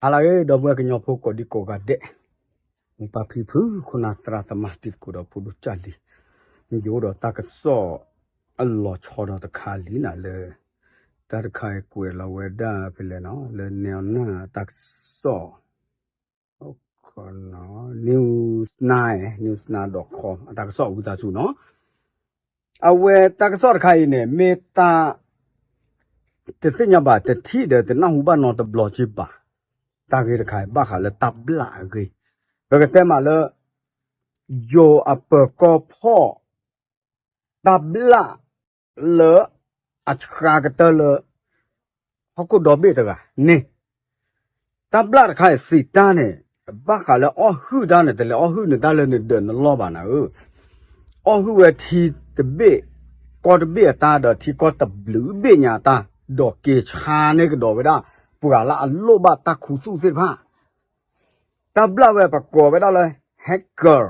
ဟါလၢအဂ့ၤ ဒီပုၢ်ဝဲၢ်ကညီဖိကိးဒံကိးဂၤဒဲး, မိၢ်ပၢ်ဖံဖု ခိၣ်နၢ်သရၣ်သမါတံၤသကိးဒီးဖိဒိၣ်ကၢ်လံၤ, ယအိၣ်ဒီးတၢ်ကစီၣ်အလီၤဆီဒီးတခါလံနၤလၢ တၢ်တခါအံၤကွဲးလီၤဝဲဒၣ်ဖဲလဲၣ်နီၤ လၢနဲၣ်နၢ်တၢ်ကစီၣ် News Nine, News Nine dot com အတၢ်ကစီၣ်အဝံသးစူၤနီၤ. အဝဲတၢ်ကစီၣ်တခါအံၤန့ၣ် မ့ၢ်တၢ် တသ့ၣ်ညါဘၣ် တထံၣ်ဒီးတနၢ်ဟူဘၣ်နီတဘျီက့ၤဘၣ်. တၢ်ဂ့ၢ်တခါအံၤဘၣ်ဃးလၢတၢ်ဘျၣ်အဂ့ၢ်, ပကတဲမးလၢ ယိၤအပၢၤကီၢ်ဖီၣ် တၢ်ဘျၣ်လၢ အဆှါကတၢၢ်လၢ ဟီၣ်ခိၣ်ဒီဘ့ၣ်တဂၤန့ၣ် တၢ်ဘျၣ်တခါအံၤစံးတၢ်န့ၣ် ဘၣ်ဃးလၢအီၣ်ဟုၣ်တၢ်န့ၣ် တလဲၤအီၣ်ဟုၣ်နတၢ်လၢနဒၢးနလီၢ်ဘၣ်နၤဧၢ, အီၣ်ဟုၣ်ဝဲထံတဘ့ၣ် ကီၢ်တဘ့ၣ်အတၢ်ဒီးထံကီၢ်တဘျုးဘ့ၣ်ညါအတၢ်, ဒီးက့ၤဆါန့ၢ်ကဒီးဝဲဒၣ် ပှၤလၢအလိၣ်ဘၣ်တၢ်ခူသူၣ်သ့ၣ်တဖၣ် တၢ်ဘျၣ်ဝဲပကိးဝဲဒၣ်လၢ hacker,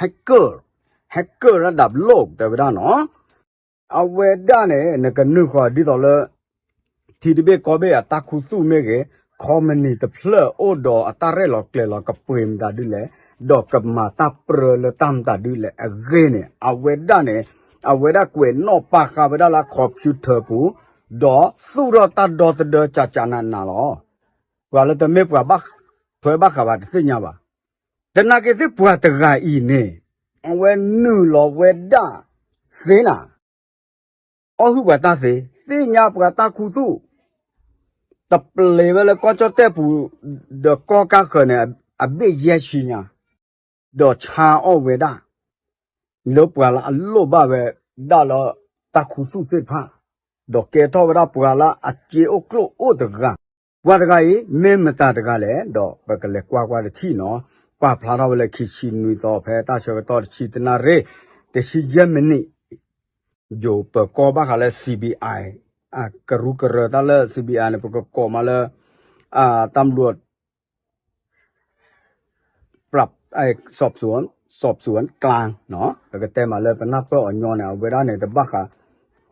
hacker, hacker လၢဒၣ်ဘျီၣ်တဲဝဲဒၣ်နီၤ, အဝဲဒၣ်န့ၣ် နကနုာ်ဃီဒ်သိးလၢ ထံတဘ့ၣ်ကီၢ်ဘ့ၣ်အတၢ်ခူသူၣ်မ့ၢ်ဂ့ၤ, ခီမနံၤတဖျၢၣ်အိၣ်ဒီးအတၢ်ရဲၣ်လီၤကျဲၤလီၤကပှ့ၤမတၤဒ်လဲၣ်, ဒီးကမၤတၢ်ပြၢလၢတၢ်မတၤဒ်လဲၣ်အဂ့ၢ်န့ၣ် အဝဲဒၣ်န့ၣ် အဝဲဒၣ်ကွဲးနီၣ်ပာ်ဃာ်ဝဲဒၣ်လၢ computer ပူၤ, ဒီးသူၣ်ထီၣ်တၢ်ဒီသဒၢကကနးနးလီၤ. ပှၤလၢတမ့ၢ်ပှၤဘၣ်ထွဲဘၣ်ဃးဘၣ်တသ့ၣ်ညါဘၣ်. သနာ်က့သ့ၣ်ပှၤတဂၤအံၤန့ၣ် အဝဲနုာ်လီၤဝဲဒၣ်သ့နၤ အီၣ်ဟုၣ်ပှၤတၢ်သ့, သ့ၣ်ညါပှၤတၢ်ခူသူၣ်, တပျ့ၤဝဲလၢကီၢ်ကၠီၣ်တဲၣ်ပူၤ ဒီးကီၢ်ကၢ်ဃၢၤန့ၣ် အဘ့ၣ်ယဲၢ်ဆံညါ, ဒီးဆါအီၣ်ဝဲဒၣ် လၢပှၤလၢအလိၣ်ဘၣ်ဝဲဒၣ်လၢတၢ်ခူသူၣ်သ့ၣ်တဖၣ်, ဒီးကဲထီၣ်ဝဲဒၣ်ပှၤလၢအစ့အိၣ်ကျိၣ်အိၣ်တဂၤ, ပှၤတဂၤအံၤ မ့ၢ်မတၤတဂၤလဲၣ်, ဒီးပကလဲၤကွၢ်ကွၢ်တထံၣ်နီၤ, ပာ်ဖျါထီၣ်ဝဲလၢခံဆံနွံသီ ဖဲတၢ်ဆၢကတီၢ်တဆံတနၣ်ရံၣ် တဆံယဲၢ်မံးနံး ယိၤပၢၤကီၢ်ဘၣ်ဃးလၢ C B I, အကရူၢ်ကရၢတၢ်လၢ C B I န့ၣ် ပကကိးမးလၢ တၢ်မလူၤ ပ စอบสวนกลาง ပကတဲမးလၢပနၢ်ပၢၢ်အီၤညီန့ၣ် အဝဲဒၣ်န့ၣ်တဘၣ်ဃး,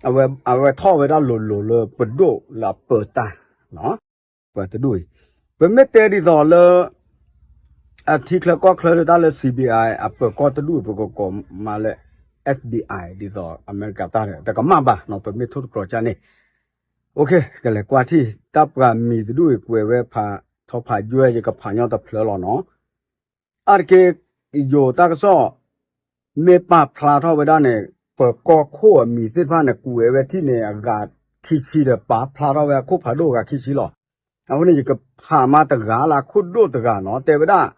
အဝဲထီၣ်ဝဲဒၣ်လိၤလိၤလၢပဒိၣ်လၢအပၢၤတၢ် ပှၤတဒူၣ်အံၤ, ပမ့ၢ်တဲဒ်သိးလၢ အထံချၢကီၢ်ချၢတၢ်လၢ C B I အပၢၤကီၢ်တဒူၣ် ပကကိးမးလၢ F B I ဒ်သိးအမဲရကၤတၢ်န့ၣ် တကမၣ်ဘၣ်နီၤ ပမ့ၢ်ထိၣ်သတြီၤကၢ်န့ၣ်, ကလဲၤကွၢ်ထံၣ် တၢ်ပှၤမံၤတဒူၣ်အံၤကွဲးဝဲဖးထီဖးယွဲၢ် ယကဖးညီတဖျၢၣ်လီၤနီၤ. အါတက့ၢ် ယိၤတၢ်ကစီၣ် မ့ၢ်ပာ်ဖျါထီၣ်ဝဲဒၣ်န့ၣ် ပၢၤကီၢ်ခိၣ်အမံၤသ့ၣ်တဖၣ်န့ၣ် ကွဲးဝဲထံၣ်န့ၣ် အဂၤခံဆံဒီး ပာ်ဖျါထီၣ်ဝဲအခိၣ်ဖးဒိၣ်အဂၤခံဆံလီၤ. အဃိန့ၣ် ယကဖးမးတဂၤလၢအခိၣ်ဒိၣ်တဂၤနီၤ တဲဝဲဒၣ်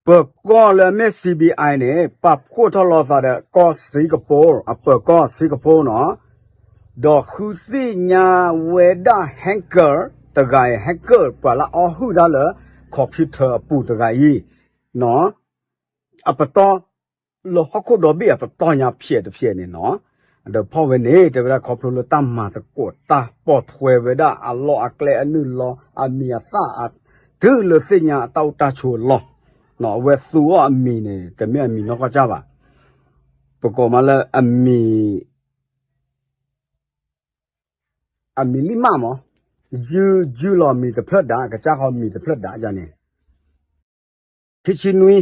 ပၢၤကီၢ်လၢအမ့ၢ် C B I န့ၣ် ပာ်ဖှိၣ်ထီၣ်လိာ်သးဒီးကီၢ်စ့ကပီ, အပၢၤကီၢ်စ့ကပီနီၤ, ဒီးဃုသ့ၣ်ညါဝဲဒၣ် hacker တဂၤအံၤ hacker ပှၤလၢအီၣ်ဟုၣ်တၢ်လၢ computer အပူၤတဂၤအံၤ အပတီၢ် လၢဟီၣ်ခိၣ်ဒီဘ့ၣ်အပတီၢ်ညါဖျဲးတဖျဲးန့ၣ်နီၤ, ဒီးဖီၣ်ဝဲန့ၣ် တဲဝဲဒၣ်ခီဖျိလၢတၢ်မၤသကိးတၢ် ပိာ်ထွဲဝဲဒၣ်အလီၢ်အကျဲအနုာ်လီၤ အမံၤအသၣ်အ တုၤလၢသ့ၣ်ညါအတၢ်အိၣ်တၢ်ဆိးအလီၢ်, အဝဲသူအီၤအမံၤန့ၣ် တမ့ၢ်အမံၤနီၢ်ကီၢ်ကၢ်ဘၣ်, ပကိးမးလၢအမံၤ အမံၤလံၣ်မၣ်မး, ယုၢ်ယုၢ်လီၤမံၤတဖျၢၣ်ဒၣ် ကစၢ်ဃီမံၤတဖျၢၣ်ဒၣ်ယၤန့ၣ် ခံဆံနွံ,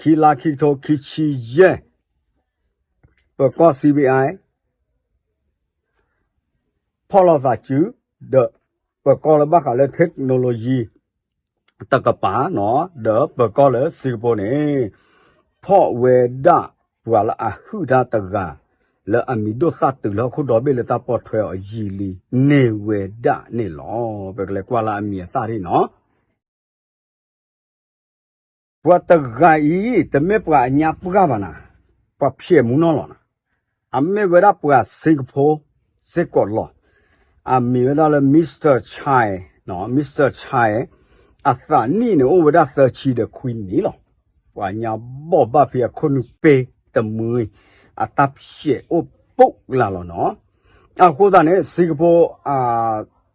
ခံလါခံကထိခံဆံယဲၢ်, ပၢၤကီၢ် C B I ဖီၣ်လိာ်သးစု ဒီး ပၢၤကီၢ်လၢဘၣ်ဃးလၢ technology တကပၤနီၤ ဒီးပၢၤကီၢ်လၢစ့ကပီန့ၣ် ဖီၣ်ဝဲဒၣ်ပှၤလၢအဟုၣ်တၢ်တဂၤ လၢအမံၤဒိၣ်သၣ်တုၤလၢဟီၣ်ခိၣ်ဒီဘ့ၣ်လၢတၢ်ပိာ်ထွဲအီၤယံာ်လံန့ၢ်ဝဲဒၣ်န့ၣ်လီၤ. ပကလဲၤကွၢ်လၢအမံၤအသၣ်ဒ်နီၤ ပှၤတဂၤအံၤ တမ့ၢ်ပှၤအညါပှၢ်ဘၣ်နၤ, ပှၤဖျဲးမူနီၢ်လီၤနၤ, အမ့ၢ်ဝဲဒၣ်ပှၤစ့ကဖိ စ့ၢ်ကီးလီၤ. အမံၤဝဲဒၣ်လၢ Mister Chai, Mister Chai အသးနံၣ်န့ၣ် အိၣ်ဝဲဒၣ်သၢဆံဒီးခွံနံၣ်လီၤ. ပှၤညါဘီၣ်ဘၣ်ဖံးအခိၣ်နူာ်ပ့တမှံၤ အတၢ်ဖျဲးအိၣ်ပူၤလၢ်လီၤနီၤ. အဃိသတးန့ၣ် စ့ကဖိ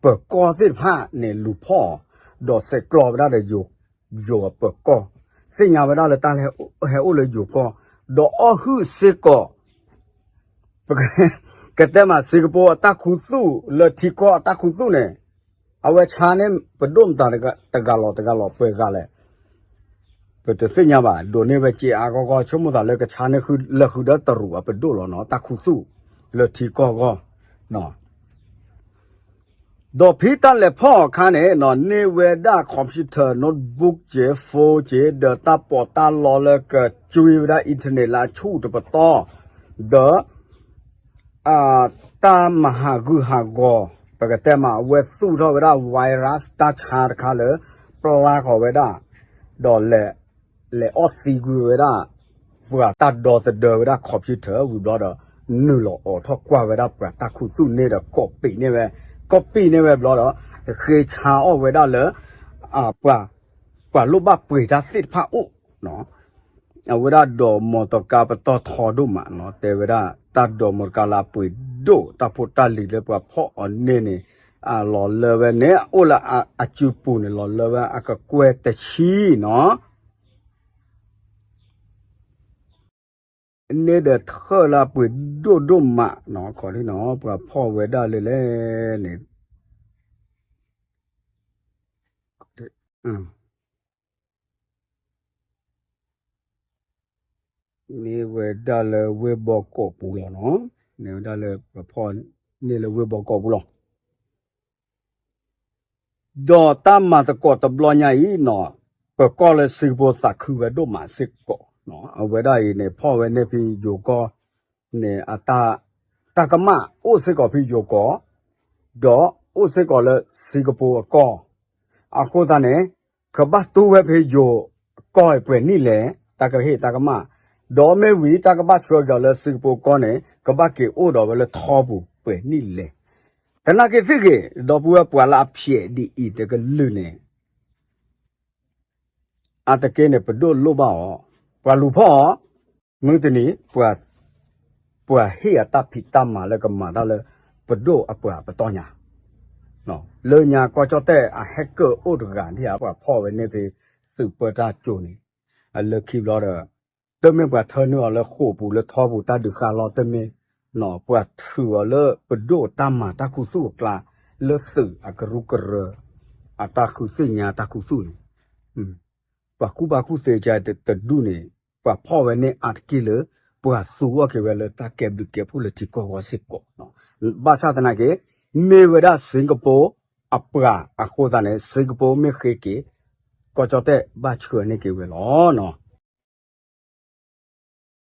ပၢၤကီၢ်သ့ၣ်တဖၣ်န့ၣ် လူၤဖီၣ်အီၤ ဒီးဆဲးကျိးဝဲဒၣ်ဒီး ယိၤအပၢၤကီၢ်, သ့ၣ်ညါဝဲဒၣ်လၢတၢ်ဟဲအိၣ်လၢယိၤကီၢ်, ဒီးအီၣ်ဟုၣ်စ့ၢ်ကီး ပကတဲမး စ့ကဖိအတၢ်ခူသူၣ်လၢထံကီၢ်အတၢ်ခူသူၣ်န့ၣ် အဝဲဆါန့ၢ်ပဒိၣ်မတၤတဂၤလီၤတဂၤလီၤပှဲၤဂၤလဲၣ် ပတသ့ၣ်ညါဘၣ် ဒိးန့ၢ်ဝဲစ့အါဂီၢ်ဂီၢ် ဆိကမိၣ်သးလၢကဆါန့ၢ်ဃုလၢဃုဒီးတရူးအပဒိၣ်လီၤနီၤ တၢ်ခူသူၣ်လၢထံကီၢ်ဂီၢ် ဒီးဖဲတၢ်လဲၤဖီၣ်အခါန့ၣ်နီၤ န့ၢ်ဝဲဒၣ် computer notebook က့ phone က့ ဒီးတၢ်ပီးတၢ်လီလၢကကွံဝဲဒၣ် internet လၢအဆူၣ်တပတီၢ် ဒီး တၢ်မၤဟးဂူာ်ဟးဂီၤ ပကတဲမး အဝဲသူၣ်ထီၣ်ဝဲဒၣ် virus တၢ်ဆါတခါလၢ ပျၢ်ဃီၤဝဲဒၣ် ဒီးလဲၤ လဲၤအီၣ်သံကွံာ်ဝဲဒၣ် ပှၤတၢ်ဒီသဒၢဝဲဒၣ် computer ဝံၤဘျီဒီး နုာ်လီၤအိးထီၣ်ကွၢ်ဝဲဒၣ်ပှၤတၢ်ခူသူၣ်န့ၣ်ဒီး copy န့ၢ်ဝဲ copy န့ၢ်ဝဲဘျီဒီး ဃ့ဆါအီၣ်ဝဲဒၣ်လၢ ပှၤ ပှၤလိၣ်ဘၣ်ပှ့ၤတၢ်သ့ၣ်တဖၣ်အိၣ် အဝဲဒၣ်ဒီးမီတကါပတီၢ်ထီဒိၣ်မးနီၤ တဲဝဲဒၣ် တၢ်ဒီးမီတကါလၢအပှ့ၤဒိၣ် တၢ်ဖိတၢ်လံၤလၢပှၤဖီၣ်အီၤန့ၢ်န့ၣ် အလီၤလၢဝဲန့ၣ် အိၣ်လၢအစုပူၤန့ၣ် လီၤလၢဝဲအကကွဲၢ်တဆံနီၤ န့ၢ်ဒီးထၢၣ်လၢအပှ့ၤဒိၣ်ဒိၣ်မးနီၤ ခီဒ်နီၤ ပှၤဖီၣ်ဝဲဒၣ်လၢလဲၣ်န့ၣ် န့ၢ်ဝဲဒၣ်လၢဝ့ၢ်ဘီကီးပူၤလီၤနီၤ န့ၢ်ဝဲဒၣ်လၢပှၤဖီၣ်န့ၢ်လၢဝ့ၢ်ဘီကီးပူၤလီၤ ဒီးတၢ်မၤသကိးတဘျီညါအံၤနီၤ ပကီၢ်လၢ Singapore သးခုဝဲဒိၣ်မးစ့ၢ်ကီးနီၤ အဝဲဒၣ်အံၤန့ၣ် ဖီၣ်ဝဲန့ၢ်ဖဲယိၤကီၢ်န့ၣ် တၢ်ကမၣ်အိၣ်စ့ၢ်ကီးဖဲယိၤကီၢ် ဒီးအိၣ်စ့ၢ်ကီးလၢ Singapore အကီၢ် အဃိသတးန့ၣ် ကဘၣ်တူၢ်ဝဲဖဲယိၤကီၢ်အံၤပှဲၤနံၣ်လဲၣ် တၢ်ကဟ့ၣ်တၢ်ကမၣ် ဒီးမ့ၢ်ဝံၤတၢ်ကဘၣ်ဆှၢက့ၤအီၤလၢ Singapore ကီၢ်န့ၣ် ကဘၣ်က့ၤအိၣ်ဒီးဝဲလၢထီပူၤပှဲၤနံၣ်လဲၣ် သနာ်က့သ့ၣ်ဂ့ၤ ဒီပုၢ်ဝဲၢ်ပှၤလၢအဖျဲးဒ်အံၤတကလုာ်န့ၣ် အတက့ၢ်န့ၣ် ပဒိၣ်လိၣ်ဘၣ်အီၤ, ပှၤလူၤဖီၣ်အီၤ, မုၢ်တနံၤ ပှၤဟ့ၣ်အတၢ်ဖံးတၢ်မၤလၢကမၤတၢ်လၢ ပဒိၣ်အပှၤပတီၢ်ညါ, လၢညါကီၢ်ကၠီၣ်တဲၣ်အhackerအိၣ်တဂၤဒ်ဧါ ပှၤဖီၣ်ဝဲန့ၢ်ဖဲသုးပၢတၢ်ကၠိန့ၣ် အလၢခံဘျီဒီး တမ့ၢ်ပှၤထၢနုာ်အီၤလၢဃိာ်ပူၤလၢထီပူၤတၢ်ဒုးဃါလီၤ တမ့ၢ် ပှၤထုးအီၤလၢပဒိၣ်တၢ်မၤတၢ်ခူသူၣ်အကျါ လၢသုးအကရူၢ်ကရၢ အတၢ်ဃုသ့ၣ်ညါတၢ်ခူသူၣ်န့ၣ် ပှၤကူၣ်ဘၣ်ကူၣ်သ့ကတဒူၣ်န့ၣ် ပှၤဖီၣ်ဝဲန့ၢ်အါတက့ၢ်လၢ ပှၤသူအီၣ်က့ၤဝဲလၢတၢ်ကဲဘျုးကဲဖှိၣ်လၢထံကီၢ်ဂီၢ်စ့ၢ်ကီး, ဘၣ်ဆၣ်သနာ်က့ မ့ၢ်ဝဲဒၣ် Singapore အပှၤအဃိသတးန့ၣ် Singapore မ့ၢ်ဃ့က့ၤ ကီၢ်ကၠီၣ်တဲၣ်ဘၣ်ဆှၢန့ၢ်က့ၤဝဲလီၤ.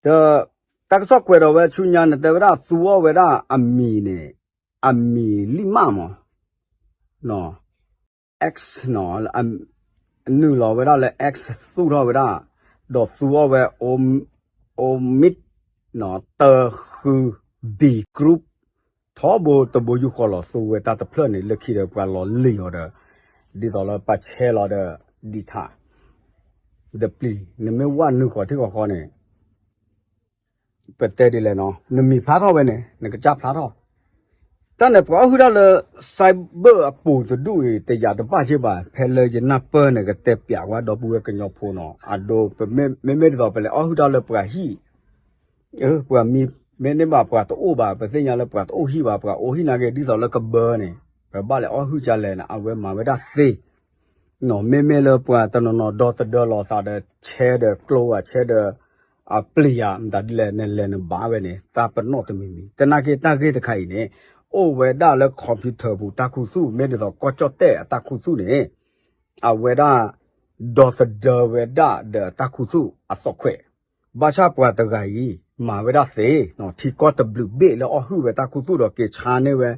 ဒီး တၢ်ကစီၣ်ကွဲးဒီးဝဲဆူညါန့ၣ် တဲဝဲဒၣ်သူအီၣ်ဝဲဒၣ်အမံၤန့ၣ် အမံၤလံၣ်မၣ်မး X နီၤ နုာ်လီၤဝဲဒၣ်လၢ X သူၣ်ထီၣ်ဝဲဒၣ် ဒီးသူအီၣ်ဝဲ Omid နီၤ တၢဃု B group ထီဘိတဘိယူၢ်ဃီလီၤသူဝဲတၢ်တဖျၢၣ်န့ၣ် လၢခံဒီးပှၤလီၤလံၣ်အီၤဒီး ဒ်သိးလၢပှၤဆဲးလီၤဒီး ဒံးထး ဒီးပျံၤ နမ့ၢ်ဝဲနုာ်ဃီၤထံဃီၤဃီန့ၣ် ပတဲဒ်လဲၣ်နီၤ နမံၤဖျါထီၣ်ဝဲန့ၣ် နကစၢ်ဖျါထီၣ် တၢ်န့ၣ်ပှၤအီၣ်ဟုၣ်တၢ်လၢ cyber အပူၤတဒူၣ်အံၤ တယာ်တဘၣ်က့ဘၣ် ဖဲလၢယနၢ်ပၢၢ်န့ၣ် ကတဲပျးဝဲဒီပုၢ်ဝဲၢ်ကညီဖိနီၤ အဒိ မ့မ့ၢ်ဒ်သိးပလဲၤအီၣ်ဟုၣ်တၢ်လၢပှၤဟံၣ် ပှၤမံ မ့မ့ၢ်ဘၣ်ပှၤတအိၣ်ဘၣ် ပသ့ၣ်ညါလၢပှၤတအိၣ်ဟံၣ်ဘၣ် ပှၤအိၣ်ဟံၣ်နာ်က့ ဒ်သိးလၢကဘၢန့ၣ် ပဘၣ်လဲၤအီၣ်ဟုၣ်ကလဲၣ်န့ၣ် အဝဲမၤဝဲဒၣ်သ့ မ့မ့ၢ်လၢပှၤတနီၤနီၤဒီသဒၢလီၤသးဒီး ဆဲးဒီးကျိဧါ ဆဲးဒီး အပျံၤဧါ မတၤဒ်လဲၣ် နလဲၤနဘၣ်ဝဲန့ၣ် တၢ်ပနီၣ်တမံၤမံၤ သနာ်က့တၢ်ဂ့ၢ်တခါအံၤန့ၣ် အိၣ်ဝဲဒၣ်လၢ computer ပူၤ တၢ်ခူသူၣ် မ့ၢ်ဒ်သိးကီၢ်ကၠီၣ်တဲၣ်အတၢ်ခူသူၣ်န့ၣ် အဝဲဒၣ် ဒီသဒၢဝဲဒၣ်ဒီးတၢ်ခူသူၣ်အသီၣ်ခွဲး ဘၣ်ဆၣ်ပှၤတဂၤအံၤ မၤဝဲဒၣ်သ့ ထံကီၢ်တဘျုးဘ့ၣ်လၢအီၣ်ဟုၣ်ဝဲတၢ်ခူသူၣ်ဒီးက့ၤဆါန့ၢ်ဝဲ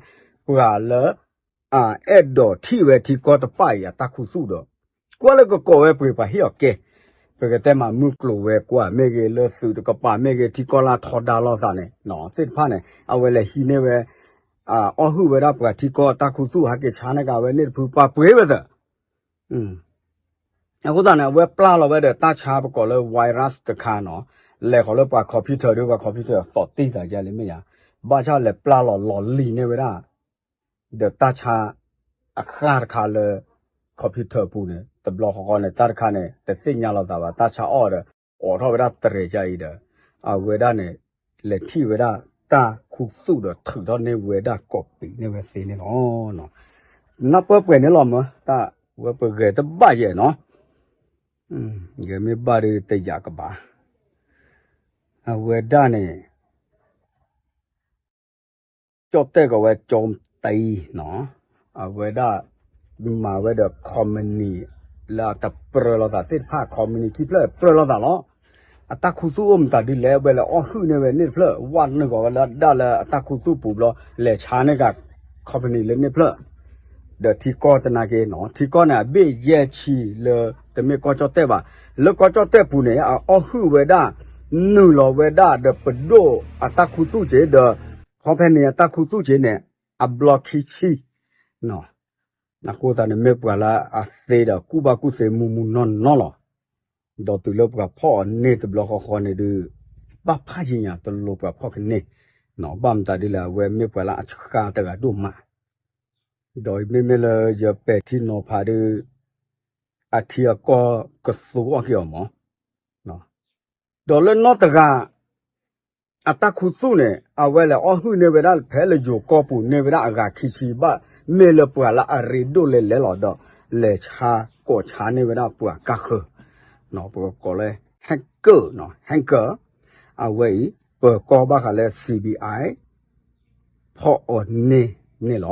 ပှၤလၢ အအဲၣ်ဒိးထံၣ်ဝဲထံကီၢ်တဖၣ်အံၤအတၢ်ခူသူၣ်ဒီး ကွၢ်လၢကကိးဝဲပှ့ၤပှၤဟ့ၣ်အီၤကဲ ပကတဲမးမုၢ်ကျိၤဝဲၤကွာ်မ့ၢ်ဂ့ၤ လၢသုးတကပၤမ့ၢ်ဂ့ၤ ထံကီၢ်လၢထီဒါလိာ်သးန့ၣ် သ့ၣ်တဖၣ်န့ၣ် အဝဲလဲၤဟံးန့ၢ်ဝဲ အီၣ်ဟုၣ်ဝဲဒၣ်ပှၤထံကီၢ်တၢ်ခူသူၣ် ဟဲက့ၤဆါန့ၢ်က့ၤဝဲန့ၣ်တဖု ပှၤပှ့ၤဝဲသၢ အဃိသတးန့ၣ် အဝဲပျၢ်လီၤဝဲဒီးတၢ်ဆါပကိးလၢ virus တခါနီၤ လဲၤဃီၤလၢပှၤ computer ဒီးပှၤ computer သီၣ်တံၢ်သးကလဲၣ်မ့ၢ်ယါ ဘၣ်ဆၣ်လဲၤပျၢ်လီၤလီၤလံၤန့ၢ်ဝဲဒၣ် ဒီးတၢ်ဆါအဃၢ်တခါလၢ computer ပူၤန့ၣ် တဘျီဃီဃီန့ၣ် တၢ်တခါန့ၣ် တသ့ၣ်ညါလီၤသးဘၣ် တၢ်ဆါအီၣ်ဒီး အိးထီၣ်ဝဲဒၣ်တရဲၤကါအံၤဒီး အဝဲဒၣ်န့ၣ် လဲၤထံၣ်ဝဲဒၣ်တၢ်ခူသူၣ်ဒီးထုးထီၣ်န့ၢ်ဝဲဒၣ် copy န့ၢ်ဝဲသ့န့ၣ်လီၤ. နၢ်ပၢၢ်ပှဲၤန့ၣ်လီၤမၢ်, တၢ်ဝဲပဂဲၤတဘၣ်ယဲၢ်နီၤ, ဂဲၤမ့ၢ်ဘၣ်ဒီးတယာ်ကဘၣ်, အဝဲဒၣ်န့ၣ် ကၠီၣ်တဲၣ်ကီးဝဲကၠီတံနီၤ, အဝဲဒၣ် မၤဝဲဒီး company လၢအတပြၢလိာ်သးသ့ၣ်တဖၣ် company ခံဖျၢၣ်ပြၢလိာ်သးလီၤ. အတၢ်ခူသူၣ်အိၣ်မတၤဒ်လဲၣ် အဝဲလဲၤအီၣ်ဟုၣ်န့ၢ်ဝဲန့ၣ်တဖျၢၣ် ဝဲနုာ်ဃီၤဝဲလၢဒၣ်လၢအတၢ်ခူသူၣ်ပူၤဘျီ လဲၤဆါန့ၢ်က company လၢန့ၣ်တဖျၢၣ် ဒီးထံကီၢ်သနာ်က့နီၤ, ထံကီၢ်န့ၣ် အဘ့ၣ်ယဲၢ်ဆံလၢတမ့ၢ်ကီၢ်ကၠီၣ်တဲၣ်ဘၣ်. လၢကီၢ်ကၠီၣ်တဲၣ်ပူၤန့ၣ် အအီၣ်ဟုၣ်ဝဲဒၣ် နုာ်လီၤဝဲဒၣ်ဒီးပဒိၣ်အတၢ်ခူသူၣ်က့ၤဒီး company အတၢ်ခူသူၣ်က့ၤန့ၣ် အဘျီခံဆံ အဃိသတးန့ၣ် မ့ၢ်ပှၤလၢအသ့ဒီးကူၣ်ဘၣ်ကူၣ်သ့မူမူနီၢ်နီၢ်လီၤ. ဒီးတုၤလၢပှၤဖီၣ်အီၤန့ၢ်တဘျီဃီဃီန့ၣ်ဒုး ဘၣ်ဖးယံာ်ညါတလိၤပှၤဖီၣ်ကန့ၢ်, ဘၣ်မတၤဒ်လဲၣ် အဝဲမ့ၢ်ပှၤလၢအဆှါတဂၤဒိၣ်မး, ဒီးမ့မ့ၢ်လၢယပဲာ်ထံနီၤဖးဒုး အထံအကီၢ်ကသိအီၣ်က့ၤအီၤမး ဒီးလၢနီၢ်တဂၤ အတၢ်ခူသူၣ်န့ၣ် အဝဲလဲၤအီၣ်ဟုၣ်န့ၢ်ဝဲဒၣ်ဖဲလၢယိၤကီၢ်ပူၤန့ၢ်ဝဲဒၣ်အဂၤခံဆံဘၣ်, မ့ၢ်လၢပှၤလၢအရ့ဒိၣ်လဲၤလဲၤလီၤဒီး လဲၤဆါကိးဆါန့ၢ်ဝဲဒၣ်ပှၤကါဃၢၤ, ပကိးလၢ hacker နီၤ hacker, အဝဲအံၤ ပၢၤကီၢ်ဘၣ်ဃးလၢ C B I ဖီၣ်အီၤန့ၢ်န့ၣ်လီ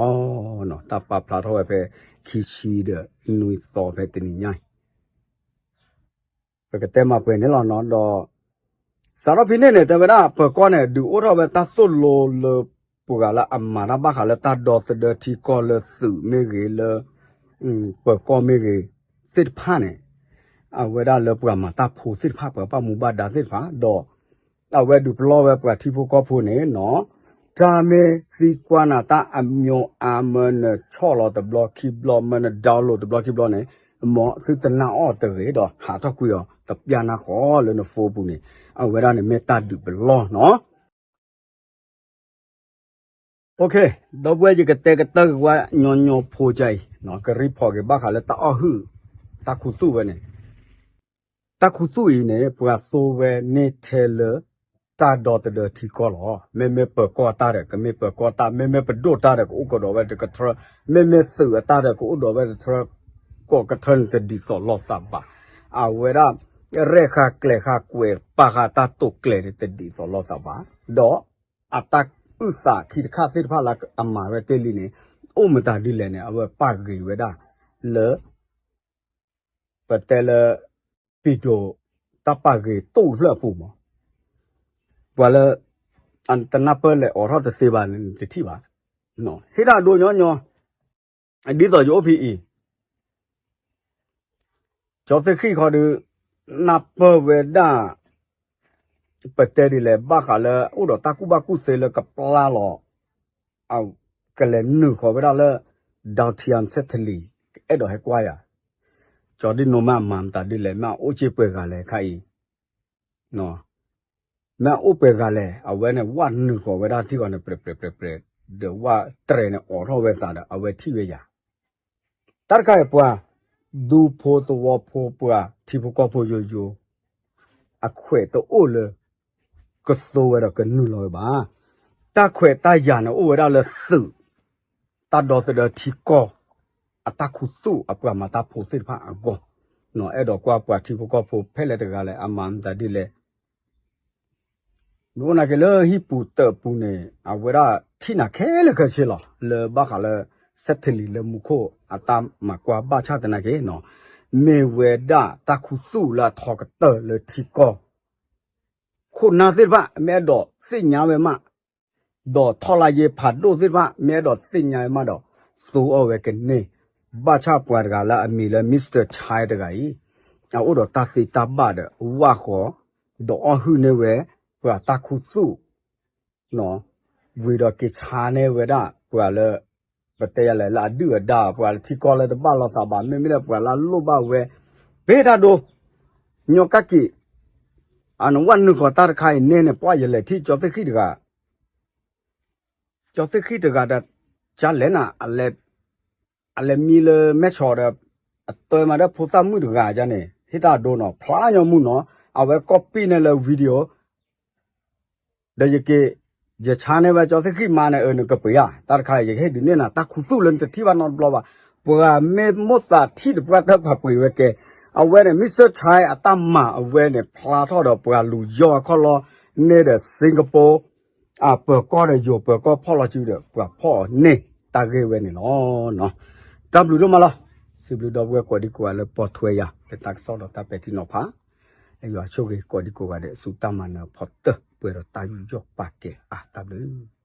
ၤ. တၢ်ပာ်ဖျါထီၣ်ဝဲဖဲခံဆံဒီးနွံသီဖဲတနံၤညါအံၤ ပကတဲမၤပှဲၤန့ၣ်လီၤနီၤ. ဒီး စးထီၣ်ဖဲန့ၣ်န့ၣ် တဲဝဲဒၣ် ပၢၤကီၢ်န့ၣ် ဒုးအိၣ်ထီၣ်ဝဲတၢ်သိၣ်လိလၢပှၤလၢအမၤတၢ်ဘၣ်ဃးလၢတၢ်ဒီသဒၢထံကီၢ်လၢသုးမ့ၢ်ဂ့ၤလၢ ပၢၤကီၢ်မ့ၢ်ဂ့ၤ သ့ၣ်တဖၣ်န့ၣ် အဝဲဒၣ်လၢပှၤမၤတၢ်ဖိသ့ၣ်တဖၣ် ပှၤဘၣ်မူဘၣ်ဒါသ့ၣ်တဖၣ် ဒီး အဝဲဒုးပလီၢ်ဝဲပှၤထံဖိကီၢ်ဖိန့ၣ်နီၤ, တၢ်မ့ၢ်သံကွၢ်နၤတၢ်အမျိုးအမၢ နဆီၣ်လီၤတဘျီခံဘျီ မၢန download တဘျီခံဘျီန့ၣ် မ်သုတနာ်အီၤတဂ့ၤဒီး ဟးထီၣ်ကွံာ်အီၤ တပျၢ်နၤဃီလၢန phone ပူၤန့ၣ် အဝဲဒၣ်န့ၣ်မ့ၢ်တၢ်ဒုးပလီၢ်နီၤ. ဒီပုၢ်ဝဲၢ် ယကတဲကတၢၢ်က့ၤဝဲညီညီဖိကအံၤ ကreportက့ၤဘၣ်ဃးလၢတၢ်အီၣ်ဟုၣ် တၢ်ခူသူၣ်ဝဲန့ၣ် တၢ်ခူသူၣ်အံၤန့ၣ် ပှၤသိဝဲန့ၢ်ထဲလၢ တၢ်ဒီသဒၢထံကီၢ်လီၤ. မ့မ့ၢ်ပၢၤကီၢ်တၢ်ဒီး ကမ့ၢ်ပၢၤကီၢ်တၢ်, မ့မ့ၢ်ပဒိၣ်တၢ်ဒီး ကအိၣ်ကဒီးဝဲတကထြၢ, မ့မ့ၢ်သုးအတၢ်ဒီး ကအိၣ်ဒီးဝဲတကထြၢ, ကိးကထြၢန့ၣ်တဒ်သိးလိာ်သးဘၣ်. အဝဲဒၣ် ရဲၣ်ဃာ်ကျဲၤဃာ်ကွဲးပာ်ဃာ်တၢ်တိာ်ကျဲၤန့ၣ် တဒ်သိးလိာ်သးဘၣ်. ဒီး အတၢ်အုၣ်သးခံတခါသ့ၣ်တဖၣ်လၢအမၤဝဲတ့ၢ်လံန့ၣ် အိၣ်မတၤဒ်လဲၣ်န့ၣ် အဝဲပာ်ဂ့ၤဝဲဒၣ်လၢ ပတဲလၢ ပံၤဒိၣ် တၢ်ပာ်ဂ့ၤတိၢ်ဖျၢၣ်အပူၤမး, ပှၤလၢ အတနၢ်ပၢၢ်လဲၤအိးထီၣ်တသ့ဘၣ်န့ၣ် တထံၣ်ဘၣ်. ဟ့ၣ်တၢ်ဒိညီညီ ဒ်သိးယအိၣ်ဖဲအံၤ ကၠီသ့ၣ်ဃံၣ်ခီဒုး နၢ်ပၢၢ်ဝဲဒၣ် ပတဲဒ်လဲၣ် ဘၣ်ဃးလၢ အိၣ်ဒီးတၢ်ကူၣ်ဘၣ်ကူၣ်သ့လၢကပျၢ်လီၤ ကလဲၤနုာ်ဃီၤဝဲဒၣ်လၢ Downtown Sactilli အဲၣ်ဒိးဟဲကွၢ်ယၤ, ကၠီဒ်နိမ့ၢ်အမၤမတၤဒ်လဲၣ် မ့ၢ်အအိၣ်က့ၤပှဲၤဂၤလဲၣ်ခါအံၤ မ့ၢ်အအိၣ်ပှဲၤဂၤလဲၣ် အဝဲန့ၣ် ဝဲနုာ်ဃီၤဝဲဒၣ်ထံဃီန့ၣ် ပြဲးပြဲးပြဲးပြဲး ဒီးဝဲတြဲၤန့ၣ်အိးထီၣ်ဝဲသးဒီး အဝဲထံၣ်ဝဲယၤ တၢ်တခါအံၤပှၤ ဒူဖိသဝီဖိပှၤထံဖိကီၢ်ဖိယိယိ အခွဲးတအိၣ်လၢ ကသိဝဲဒီးကနုာ်လီၤဝဲဘၣ်. တၢ်ခွဲးတၢ်ယာ်န့ၣ်အိၣ်ဝဲဒၣ်လၢသုး တၢ်ဒီသဒၢထံကီၢ် အတၢ်ခူသူၣ်အပှၤမၤတၢ်ဖိသ့ၣ်တဖၣ်အဂီၢ်, အဲၣ်ဒိးကွၢ်ပှၤထံဖိကီၢ်ဖိဖဲလဲၣ်တဂၤလဲၣ် အမၤမတၤဒ်လဲၣ် မ့ၢ်အိၣ်နာ်က့ၤလၢဟံၣ်ပူၤတၢးပူၤန့ၣ် အဝဲဒၣ်ထံၣ်နၤခဲလၢာ်ခဲဆ့လီၤ လၢဘၣ်ဃးလၢ Sactilli လၢမူခိၣ်အတၢ်မၤကွၢ်ဘၣ်ဆၣ်သနာ်က့နီၤ, မ့ၢ်ဝဲဒၣ်တၢ်ခူသူၣ်လၢအထီကတၢၢ်လၢထံကီၢ် ခိၣ်နၢ်သ့ၣ်တဖၣ် မ့ၢ်အဲၣ်ဒိးသ့ၣ်ညါဝဲမး ဒီးထီၣ်လါယ့ဖးဒိၣ်သ့ၣ်တဖၣ် မ့ၢ်အဲၣ်ဒိးသ့ၣ်ညါဝဲမးဒီး သိအီၣ်ဝဲကန့ၢ် ဘၣ်ဆၣ်ပှၤတဂၤလၢအမံၤလၢ Mister Chai တဂၤအံၤ အအိၣ်ဒီးတၢ်သ့တၢ်ဘၣ်ဒီး ဝၣ်ဃီၤ ဒီးအီၣ်ဟုၣ်န့ၢ်ဝဲ ပှၤတၢ်ခူသူၣ် ဝံၤဒီးက့ၤဆါန့ၢ်ဝဲဒၣ် ပှၤလၢ ပတဲယၤလဲၣ် လၢအဒုၣ်အဒါ ပှၤလၢထံကီၢ်လၢတဘၣ်လိာ်သးဘၣ် မ့မ့ၢ်လၢပှၤလၢအလိၣ်ဘၣ်ဝဲ ပဟ့ၣ်တၢ်ဒိ ညီကၣ်က့ၤ အနဝၣ်နုာ်ဃီၤတၢ်တခါအံၤန့ၣ်န့ၣ် ပှၢ်ယလဲၤထံၣ်ကၠီသ့ၣ်ဃံၣ်တဂၤ ကၠီသ့ၣ်ဃံၣ်တဂၤဒီး ကလဲၣ်နၤ အလဲၤမံလၢမဲၢ်ဆီးဒီး အတၢမၤဒီးဖိသၣ်မုၣ်တဂၤန့ၣ် ဟ့ၣ်တၢ်ဒိနီၤ ဖျါညီမုၢ်နီၤ အဝဲ copy န့ၢ်လၢ video ဒီးယက့ၤ ယဆါန့ၢ်ဝဲကၠီသ့ၣ်ဃံၣ်မါန့ၣ် အၢ နကပှ့ၤဧါ, တၢ်တခါ ယကဟ့ၣ်ဒုးနဲၣ်နၤ တၢ်ခူသူၣ်လၢနတထံၣ်ဘၣ်နီတဘျီဘၣ်, ပှၤမ့ၢ်မိၣ်သးထံၣ်တပှၢ်တၢၢ်ပှၤပှ့ၤဝဲကဲ, အဝဲန့ၣ် မ့ၢ်စၢၢ်ဆါ အတၢ်မၤအဝဲန့ၣ် ဖျါထီၣ်ဒီးပှၤလူၤယီၢ်အခီၣ်လီၢ်န့ၣ်ဒီး Singapore အပၢၤကီၢ်ဒီးယိၤပၢၤကီၢ်ဖီၣ်လီၤစုဒီး ပှၤဖီၣ်အီၤန့ၢ်တၢ်ဂ့ၢ်ဝဲန့ၣ်လီၤ. တၢ်ဘျုးဒိၣ်မးလီၤ. စံးဘျုးဒီပုၢ်ဝဲၢ်ကိးဒံကိးဂၤလၢပိာ်ထွဲယၤ လၢတၢ်ကစီၣ်ဒီးတၢ်ပဲာ်ထံနီၤဖး, ယွၤဆိၣ်ဂ့ၤကိးဒံကိးဂၤဒဲး ဆူတၢ်မၤနၢၤအဖီတၢၢ် ပှဲၤဒီးတၢ်ယူးယီၣ်ပာ်ကဲအါ, တၢ်ဘျုး